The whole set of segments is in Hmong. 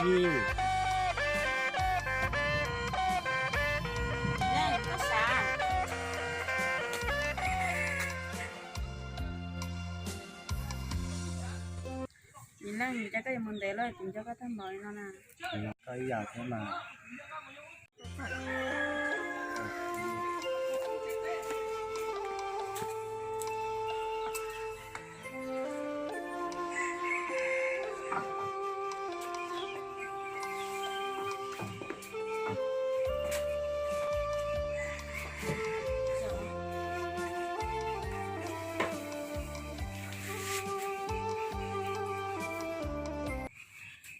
Tsis leej cas koj yuav mus ntev lawm, kuv nco koj tag npaum li no na. Koj ib yam thiab mas.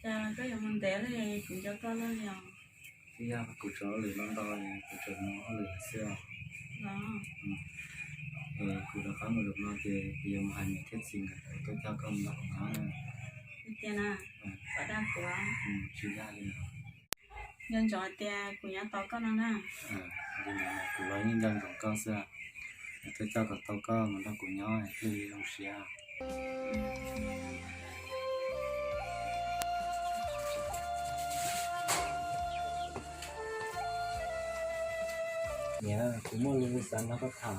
Cas koj yuav mus ntev li, kuv nco koj lawm li os. Yog kuv tseem ua lwm no ntau, kuv tseem mus ua lwm xwb os. Kuv rov qab mus lwm no ces kuv yuav mus hais niam thiab txiv nkawd kom tuaj coj koj mus nrog kuv nyob na. Tiag na, kom dag kuv. Tsis dag li. Nco ntsoov hais tias kuv nyob tos koj no na. Kuv los yeej nco ntsoov koj xwb, tuaj coj kom tau koj mus nrog kuv nyob thiaj li zoo siab. Niam, kuv muaj lus xav nrog koj tham.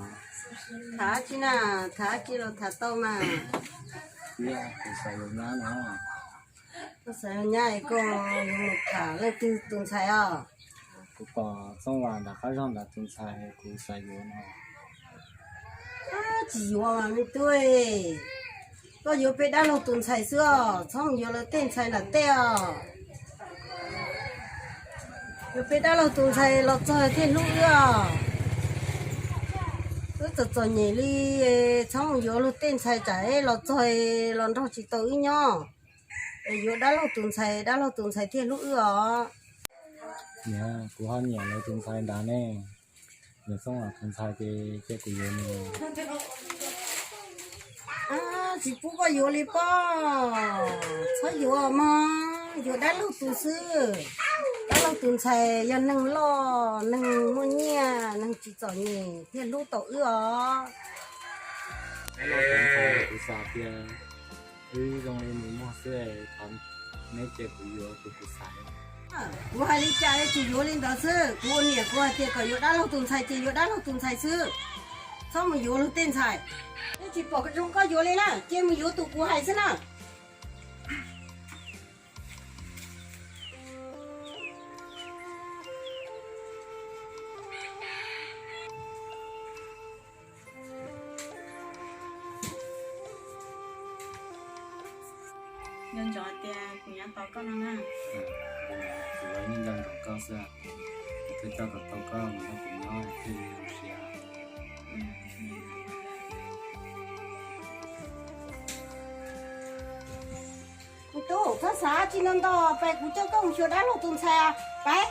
Tham tsi na, tham tsi los tham tau mas. Kuv xav yuav nyab no. Koj xav yuav nyab es koj yuav mus tham leej twg tus ntxhais os? Kuv pom Txooj Vam nram qab zog ntawd tus ntxhais kuv xav yuav no. Tsis yuav mas me tub, koj yuav peb dab laug tus ntxhais xwb os, txhob mus yuav lawv tej ntxhais nram tej os. Yuav peb dab laug tus ntxhais los txog thiaj hlub wb os. Wb txom txom nyem li, txhob mus yuav luag tej ntxhais tsam los txog los nrog tsis tau wb nyob. Es yuav dab laug tus ntxhais, dab laug tus ntxhais thiaj hlub wb os. Niam, kuv ho nyiam lawv tus ntxhais ntawd ne. Nyiam Txooj Vam tus ntxhais ces cia kuv yuav nws. Tsis pub koj yuav li pob. Txhob yuav mog, yuav dab laug tus xwb. Dab laug tus ntxhais yog neeg loj, neeg muaj nyiaj, neeg tsis txom nyem thiaj hlub tau wb os. Dab laug tus ntxhais kuv xav tias wb zoo li nus muag xwb, thov neb cia kuv yuav tus kuv xaiv. Kuv hais li cas tsis yuav li ntawd xwb, kuv ua niam kuv hais tias kom yuav dab laug tus ntxhais ces yuav dab laug tus ntxhais xwb, txhob mus yuav luag tej ntxhais. Yeej tsis pom zoo koj yuav li na, cia mus yuav tus kuv hais xwb na. Nco ntsoov tias kuv nyob tos koj no na. Kuv los yeej nco ntsoov koj xwb, kuv thiaj coj kom tau koj mus nrog kuv nyob thiaj li zoo siab. Kuv tub, koj xav tsis no ntau, pais kuv coj koj mus xyuas dab laug tus ntxhais. Pais,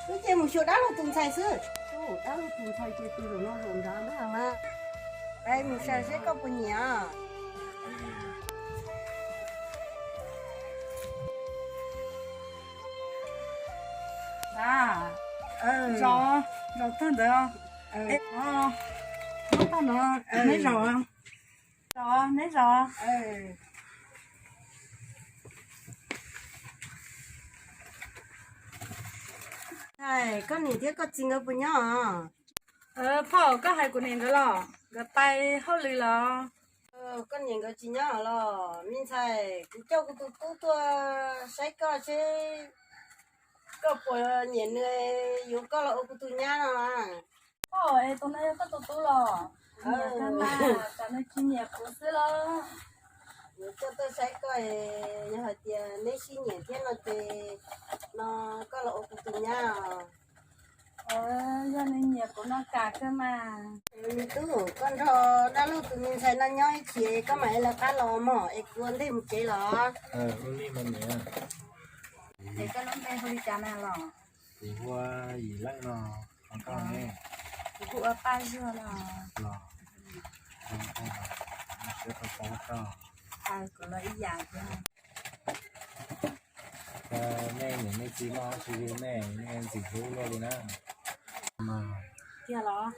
wb cia mus xyuas dab laug tus ntxhais xwb. Tub, dab laug tus ntxhais ces tus zaum no zaum nrad ntag mas. Pais mus saib seb koj puas nyiam. Zaum, zaum tag ntawd, neb zaum, zaum, neb zaum. Koj niam thiab koj txiv nkawd puas nyob os? Phauj, koj hais kuv niam nkawd los? Nkawd pais hauj lwm los? Koj niam nkawd tsis nyob los? Me ntxhais, kuv coj kuv tus tub tuaj saib koj seb koj puas nyiam nws, yuav koj los ua kuv tus nyab no. Phauj, es tus no yog koj tus tub los? Nyiam kawg mas, tsam nws tsis nyiam kuv xwb los. Yuav coj tuaj saib koj, yog hais tias neb sib nyiam thiab no ces no koj los ua kuv tus nyab os. Yog nws nyiam kuv no kam kawg mas. Me tub, koj nrog dab laug tus me ntxhais no nyob ib chim koj mam li lawv qab los mog, es kuv ua ntej mus tsev los. Es koj lub npe hu li cas na los? Kuv hu ua Yim Leej no, ho koj ne? Kuv hu ua Paj Zuag no. Los, siab tau paub koj. Kuv los ib yam thiab. Nej niam nej txiv muaj dab tsi li nej, nej ntxim hlub luaj li na. Tiag los?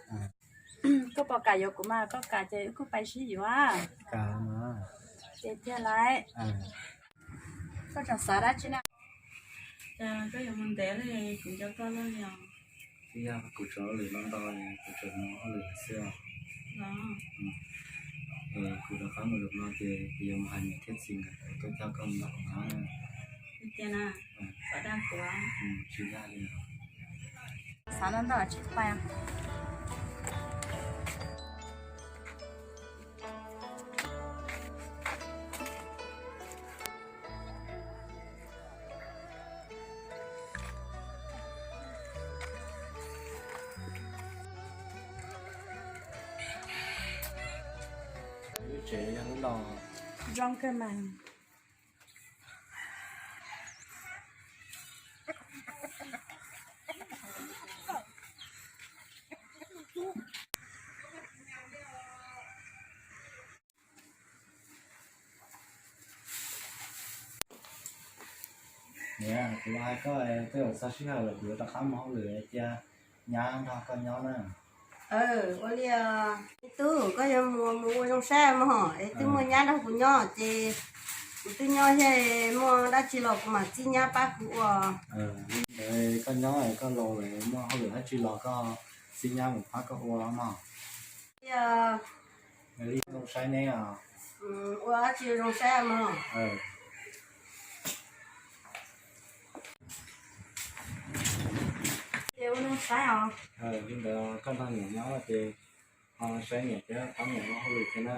Koj puas kam yuav kuv mas, koj kam ces wb kuj pais sib yuav. Kam mas. Ces tiag lauj. Koj tseem xav dab tsi na? Cas koj yuav mus ntev li, kuv nco koj luaj li os. Twb yog kuv tseem hauj lwm no ntau, kuv tseem mus hauj lwm lawm xwb os. Los, es kuv rov qab mus lwm no ces kuv yuav mus hais niam thiab txiv nkawd kom tuaj coj koj mus nram hav na. Li tias na, kom dag kuv. Tsis dag li os. Xav ntau ntau tsis pais. Lub tsev yog lub no zoo kawg mas. Niam, kuv los hais koj, tej zaum txog sij hawm lawm kuv yuav rov qab mus hauj lwm, cia nyab nrog koj nyob na. Ua li, tub, koj yuav mus mus ua zoo saib mog, es twb muaj nyab nrog kuv nyob ces kuv twb nyob thiab, muaj dab tsi los kuv mam txib nyab pab kuv ua. Ntawd koj nyob koj laus lawm, muaj hauj lwm dab tsi los koj txib nyab mus pab koj ua mog. Zoo saib neb os. Ua dab tsi zoo saib mog. Ces ua zoo saib os. Li ntawd koj nrog niam nyob ces ho saib niam thiab pab niam ua hauj lwm thiab na.